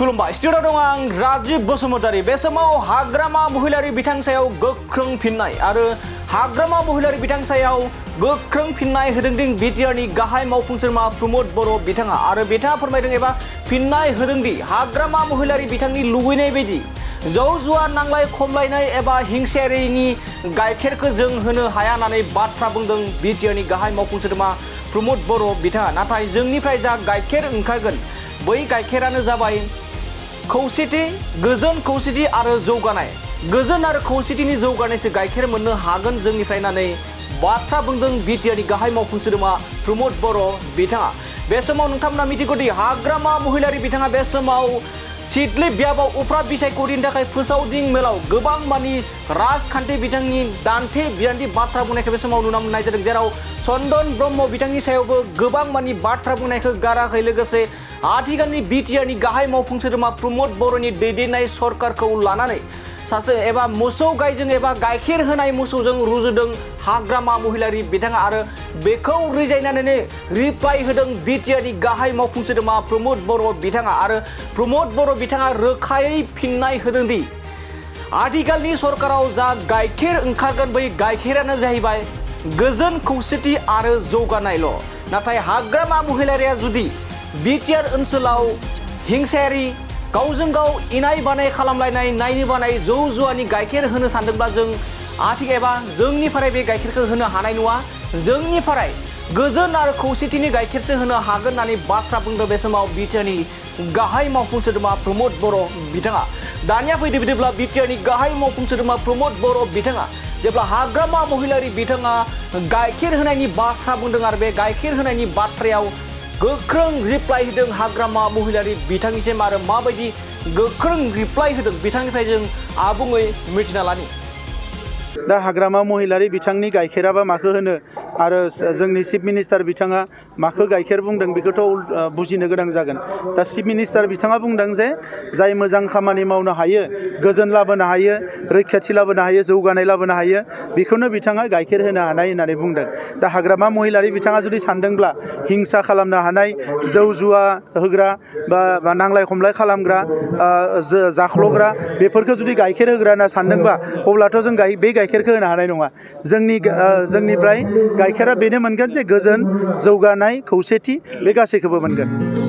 खुलुमबाय स्टुडिअ दं आं राजीव बसुमतारी। बे समाव हाग्रामा महिलारी बिथां सायाव गोख्रों फिननाय आरो हाग्रामा महिलारी बिथां सायाव गोख्रों फिननाय होदोंदि बिटिआरनि गाहाय मावफुं सोद्रोमा प्रमद बर' बिथाङा आरो बिथाङा फोरमायदों एबा फिननाय होदोंदि हाग्रामा महिलारी बिथांनि लुबैनाय बायदि जौ जुवा नांलाय खमलायनाय एबा हिंसायारिनि गाइखेरखौ जों होनो हाया होननानै बाथ्रा बुंदों बिटिआरनि गाहाय मावफुं सोद्रोमा प्रमद बर' बिथाङा। नाथाय जोंनिफ्राय जा गाइखेर ओंखारगोन बै गाइखेरानो जाबाय खौसेथि, गोजोन खौसेथि आरो जौगानाय। गोजोन आरो खौसेथिनि जौगानायसो गाइखेर मोननो हागोन जोंनिफ्राय होननानै बाथ्रा बुंदों बिटिआरनि गाहाय मावफुं सोद्रोमा प्रमद बर' बिथाङा। बे समाव नोंथांमोना मिथिगौदि हाग्रामा महिलारी बिथाङा बे समाव सिडली बियाबाव उफ्रा बिसायख'थिनि थाखाय फोसावदिं मेलाव गोबां मानि राजखान्थि बिथांनि दान्थे बिदान्थि बाथ्रा बुंनायखौ बे समाव नुनो मोननाय जादों, जेराव चन्दन ब्रह्म बिथांनि सायावबो गोबां मानि बाथ्रा बुंनायखौ गाराखै। लोगोसे आथिखालनि बिटिआरनि गाहाय मावफुं सोद्रोमा प्रमद बर'नि दैदेननाय सरकारखौ लानानै सासे एबा मोसौ गायजों एबा गाइखेर होनाय मोसौजों रुजुदों हाग्रामा महिलारी बिथाङा आरो बेखौ रिजायनानै रिप्लाइ होदों बिटिआरनि गाहाय मावफुं सोद्रोमा प्रमद बर' बिथाङा आरो प्रमद बर' बिथाङा रोखायै फिननाय होदोंदि आथिखालनि सरकाराव जा गाइखेर ओंखारगोन बै गाइखेरानो जाहैबाय गोजोन खौसेथि आरो जौगानायल'। नाथाय हाग्रामा महिलारिया जुदि बिटिआर ओनसोलाव हिंसायारि गावजों गाव इनाय बानाय खालामलायनाय नायनो बानाय जौ जुवानि गाइखेर होनो सानदोंब्ला जों आथिखाल एबा जोंनिफ्राय बे गाइखेरखौ होनो हानाय नङा। जोंनिफ्राय गोजोन आरो खौसेथिनि गाइखेरसो होनो हागोन होननानै बाथ्रा बुंदों बे समाव बिटिआरनि गाहाय मावफुं सोद्रोमा प्रमद बर' बिथाङा। दानिया फैदो बिदिब्ला बिटिआरनि गाहाय मावफुं सोद्रोमा प्रमद बर' बिथाङा जेब्ला हाग्रामा महिलारी बिथाङा गाइखेर होनायनि बाथ्रा बुंदों आरो बे गाइखेर होनायनि बाथ्रायाव गोख्रों रिप्लाइ होदों हाग्रामा महिलारी बिथांनिसिम आरो माबायदि गोख्रों रिप्लाइ होदों बिथांनिफ्राय जों आबुङै मिथिना लानि। दा हाग्रामा महिलारी बिथांनि गाइखेराबा माखौ होनो आरो जोंनि चिफ मिनिस्टार बिथाङा माखौ गाइखेर बुंदों बेखौथ' बुजिनो गोनां जागोन। दा चिफ मिनिस्टार बिथाङा बुंदों जे जाय मोजां खामानि मावनो हायो, गोजोन लाबोनो हायो, रैखाथि लाबोनो हायो, जौगानाय लाबोनो हायो, बेखौनो बिथाङा गाइखेर होनो हानाय होननानै बुंदों। दा हाग्रामा महिलारी बिथाङा जुदि सानदोंब्ला हिंसा खालामनो हानाय, जौ जुवा होग्रा बा नांलाय खमलाय खालामग्रा, जाख्ल'ग्रा बेफोरखौ जुदि गाइखेर होग्रा होनना सानदोंबा अब्लाथ' जों बे गाइखेरखौ होनो हानाय नङा। जोंनिफ्राय गाइखेरा बेनो मोनगोन जे गोजोन, जौगानाय, खौसेथि बे गासैखौबो मोनगोन।